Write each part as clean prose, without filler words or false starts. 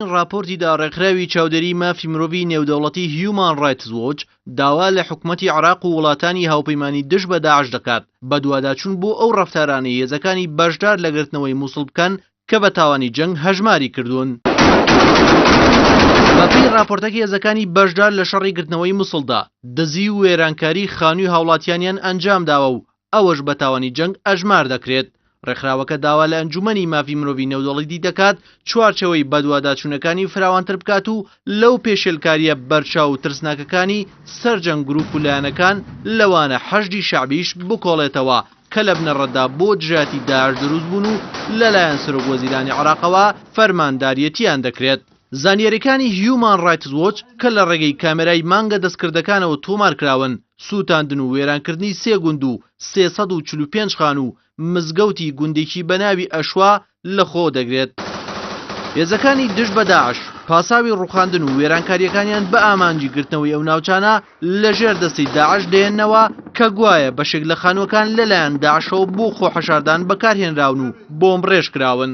ڕاپۆرتیدا ڕێکخراوی چاودێری مافی مرۆڤی نێودەوڵەتی هیومان ڕایتس وۆچ داوا لە حکومەتی عێراق و وڵاتانی هاوپەیمانی دژ بە داعش دەکات بەدواداچوون بۆ ئەو ڕەفتارانەی هێزەکانی بەشدار لە گرتنەوەی موسڵ بکەن کە بە تاوانی جەنگ هەژماری کردوون. بەپێی ڕاپۆرتەکە هێزەکانی بەشدار لە شەڕی گرتنەوەی موسڵدا دزی و وێرانکاری خانووی هاوڵاتیانیان ئەنجامداوە و ئەوەش بە تاوانی جەنگ ئەژمار دەکرێت. ڕێکخراوەکە داوا لە ئەنجومەنی مافی مرۆڤی نێودەوڵەتی دەکات چوارچێوەی بەدواداچوونەکانی فراوانتر بکات و لەو پێشێلکارییە بەرچاو و ترسناکەکانی سەرجەم گروپ و لایەنەکان لەوانە حەشدی شەعبیش بکۆڵێتەوە کە لە بنەڕەتدا بۆ دژایەتی داعش دروست بوون و لەلایەن سەرۆکوەزیرانی عێراقەوە فەرمانداریەتییان دەکرێت. زانیارییەکانی هیومان ڕایتس وۆچ کە لە ڕێگەی کامێرای مانگە دەستکردەکانەوە تۆمارکراون، سووتاندن و وێرانکردنی سێ گوند و 345 خانوو و مزگەوتی گوندێکی بە ناوی ئەشوا لەخۆ دەگرێت. هێزەکانی دژ بە داعش پاساوی ڕووخاندن و وێرانکارییەکانیان بە ئامانجی گرتنەوەی ئەو ناوچانە لەژێر دەستی داعش دەهێننەوە کە گوایە بەشێک لە خانووەکان لەلایەن داعشەوە بۆ خۆحەشاردان بەکارهێنراون و بۆمبڕێژکراون.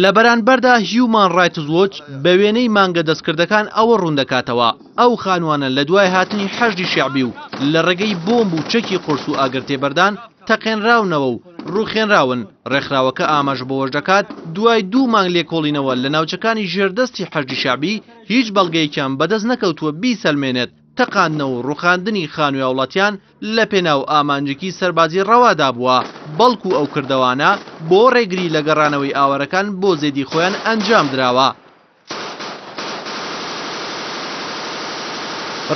لە بەرانبەردا هیومان ڕایتس وۆچ بە وێنەی مانگە دەستکردەکان ئەوە ڕووندەکاتەوە، ئەو خانووانە لە دوای هاتنی حەشدی شەعبی و لە ڕێگەی بۆمب و چەکی قورس و ئاگرتێبەردان تەقێنراونەوە و ڕووخێنراون، ڕێکخراوەکە ئاماژە بەوەشدەکات، دوای دوو مانگ لێکۆڵینەوە لە ناوچەکانی ژێردەستی حەشدی شەعبی هیچ بەڵگەیەکیان بەدەست نەکەوتووە بیسەلمێنێت تەقاندنەوە و ڕووخاندنی خانووی هاوڵاتیان لە پێناو ئامانجێکی سەربازی ڕەوادا بووە، بەڵکو ئەو کردەوانە بۆ ڕێگری لە گەڕانەوەی ئاوارەکان بۆ زێدی خۆیان ئەنجام دراوە.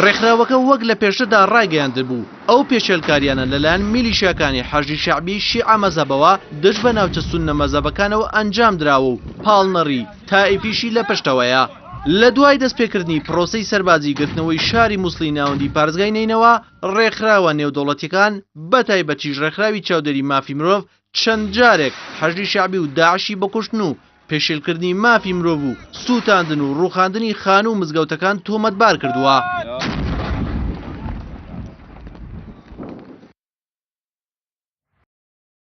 ڕێکخراوەکە وەک لە پێشتردا ڕایگەیاندبوو، ئەو پێشێلکارییانە لەلایەن میلیشیاکانی حەشدی شەعبی شیعە مەزهەبەوە دژ بە ناوچە سوننە مەزهەبەکانەوە ئەنجام دراوە و پاڵنەڕی تائیفیشی لە پشتەوەیە. لە دوای دەستپێکردنی پرۆسەی سەربازی گرتنەوەی شاری موسڵی ناوەندی پارێزگای نەینەوا، ڕێکخراوە نێودەوڵەتیەکان بەتایبەتیش ڕێکخراوی چاودێری مافی مرۆڤ چەند جارێک حەشدی شەعبی و داعشی بە کوشتن و پێشێلکردنی مافی مرۆڤ و سووتاندن و ڕووخاندنی خانوو و مزگەوتەکان تۆمەتبار کردووە.